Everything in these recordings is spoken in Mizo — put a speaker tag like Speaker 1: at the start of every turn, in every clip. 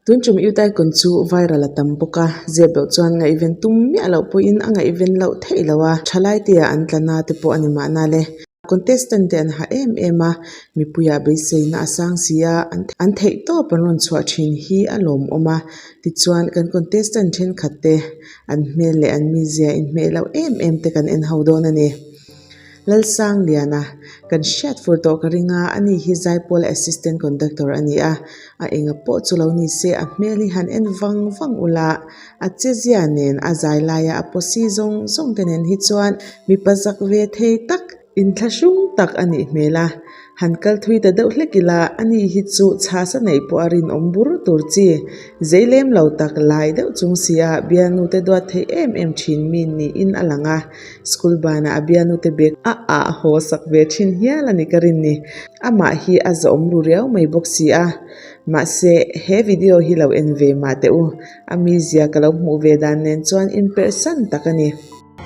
Speaker 1: Tun tum Youth Icon chu viral a tam bawk a, zep loh chuan ngaihven tum miah loh pawhin a ngaihven loh theih loh a, thalai te ah an tla na te pawh a ni mahna le. Contestant te an ha em em a, mipuiah beiseina a sang si a, an theih tawp an rawn chhuah thin hi a lawmawm a, tichuan kan contestant thenkhat te an hmel leh an mizia inhmeh loh em em te kan en ho dawn a ni. Lalsangliana, Kan hriat fur tawh ka ring a, ani hi Zaipawl Assistant Conductor a ni a, a enga pawh chu lo ni se a hmel hi han en vang vang ula, a chezia nen a zai laia a pawsi zawng zawng te nen hi chuan mipa zak ve thei tak, inthlahrung tak a nih hmel a, han kal thui ta deuh hlek ila, ani hi chu chhasa neih pawh a rinawm bur tur chi, zei lem lo tak lai deuh chung si a bialnu te duat theih em em thin mi niin a lang a. School banah a bialnute bag a ah haw sak ve thin hial a ni ka rin ni. Amah hi a zawhawm ru riau mai bawk si a. Mahse, he video hi lo en ve mah teh u. A mizia ka lo hmuh ve dan nen chuan inperhsan tak a ni.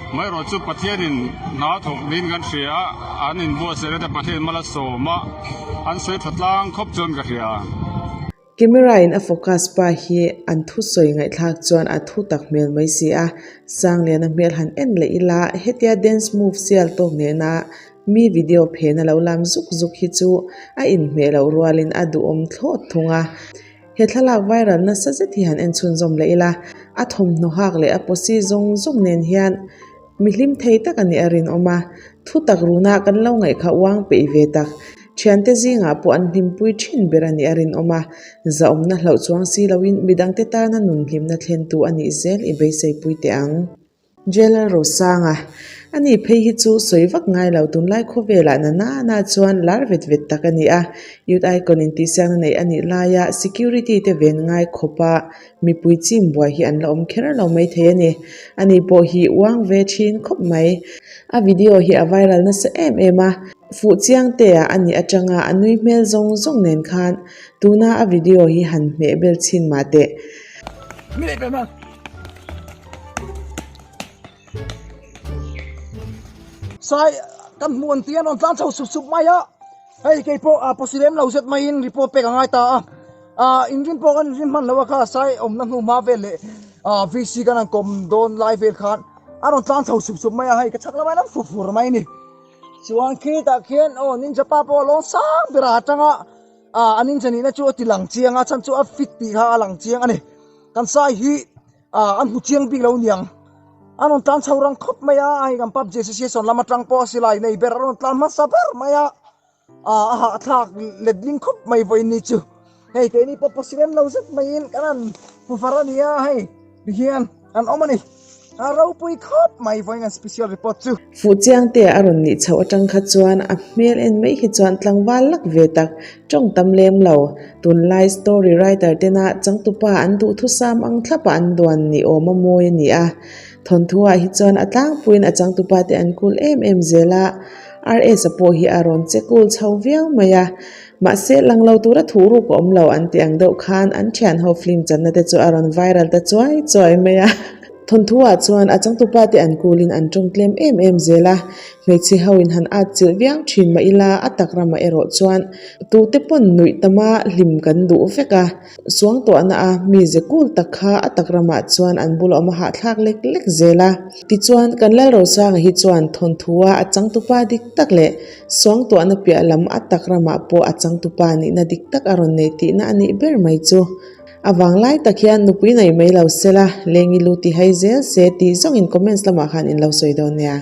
Speaker 2: Amaherawh chu Pathianin hna thawk niin kan hria a, an inbuatsaihna te Pathian mal a sawm a, an sawi tha tlang khawp chuan ka hria.
Speaker 1: Camera in a focus pa hi an thusawi ngaihthlak chuan a thu tak hmel mai si a, Sangliana hmel han en leh ila hetia dance move sial tawk nena mi video phena lo lam zuk zuk hi chu a inhmeh loh rualin a duhawm thlawt thung a. He thlalak viral nasa zet hi han en chhunzawm leh ila a thawmhnaw hak leh a pawsi zawng zawng nen hian Mi hlim thei tak a nih a rinawm a, thu tak runa kan lo ngaih kha uang peih ve tak. Thiante zingah pawh an hlimpui thin ber a nih a rinawm a, zahawmna hlauh chuang si loin midangte tana nun hlimna thlentu a nih zel i beiseipui teh ang. Jailer Rosanga, A ni phei hi chu sawi vak ngai lo tunlai khawvelah na nana chuan lar vet vet tak a ni a, Youth Icon intihsiakna neih a nih laia security te ven ngai khawpa Mipui chim buai hi an la awm kher lo mai thei a ni. Ani pawh hi uang ve thin khawp mai. A video hi a viral nasa em em a, fuh chiang te ah a nih atanga a nui hmel zawng zawng nen khan tuna a video hi han hmeh bel chhin mah teh.
Speaker 3: Sai kan hmuh an tih an rawn tlan chho sup sup mai a, hei kei pawh a pawsi lem lo zet maiin report pek a ngai ta a, ah inrin pawh kan inrin hman lo a kha sai awmna hnu hma vel leh ah VC kan han kawm dawn lai vel khan a rawn tlan chho sup sup mai a, hei ka chhak lamah hian an fu fur mai a ni. Chuan khitah khian aw ninja pa pawh a lawng sang ber a atanga ah a ninja nihna chu a ti lang chiang a chhan chu a fit tih kha a lang chiang a ni. Kan sai hi. Ah, an hmu chiang bik lo niang. An rawn tlan chho rang khawp mai a, hei kan PUBG Association lam atang pawh a silai nei ber a rawn tlan hmasa ber mai a. Ah, a hahthlak letling khawp mai vawiin ni chu. Hei keini pawh possible lo zet maiin kan han hmu far a nia hei tihian an awm a ni. A ropui khawp mai vawiin kan special report chu.
Speaker 1: Fuh chiang te a rawn nih chhoh atang kha chuan a hmel en mai hi chuan tlangval lak ve tak, tawng tam lem lo. Tunlai story writer tena changtupa an duhthusam ang thlapa an duan ni awm a mawi a ni a. Thawnthu ah hi chuan a tlangpuiin a changtupa te an kul em em zel a, RS-a pawh hi a rawn che kul chho viau mai a. Mahse, lang lo tura thu ruk a awm lo an tih ang deuh khan an thianho film channa te chu a rawn viral ta chuai chuai mai a. Thawnthu-ah chuan a changtupa te an kulin an tawng tlem em em zel a, hmeichhe ho in han at chilh viau thin mah ila a tak ramah erawh chuan tute pawn nuih tama hlim kan duh vek a, suangtuahna a mi ze kul tak kha a tak ramah chuan an bula awm a hahthlak lek lek zel a. Tichuan kan Lalrosanga hi chuan thawnthu-a a changtupa dik tak leh suangtuahna piah lam a tak ramah pawh a changtupa nihna dik tak a rawn nei tihna a nih ber mai chu. A vanglai tak hian nupui nei mai lo sela, lengi lu ti hai zel se tih zawngin comments lamah khan in lo sawi dawn nia.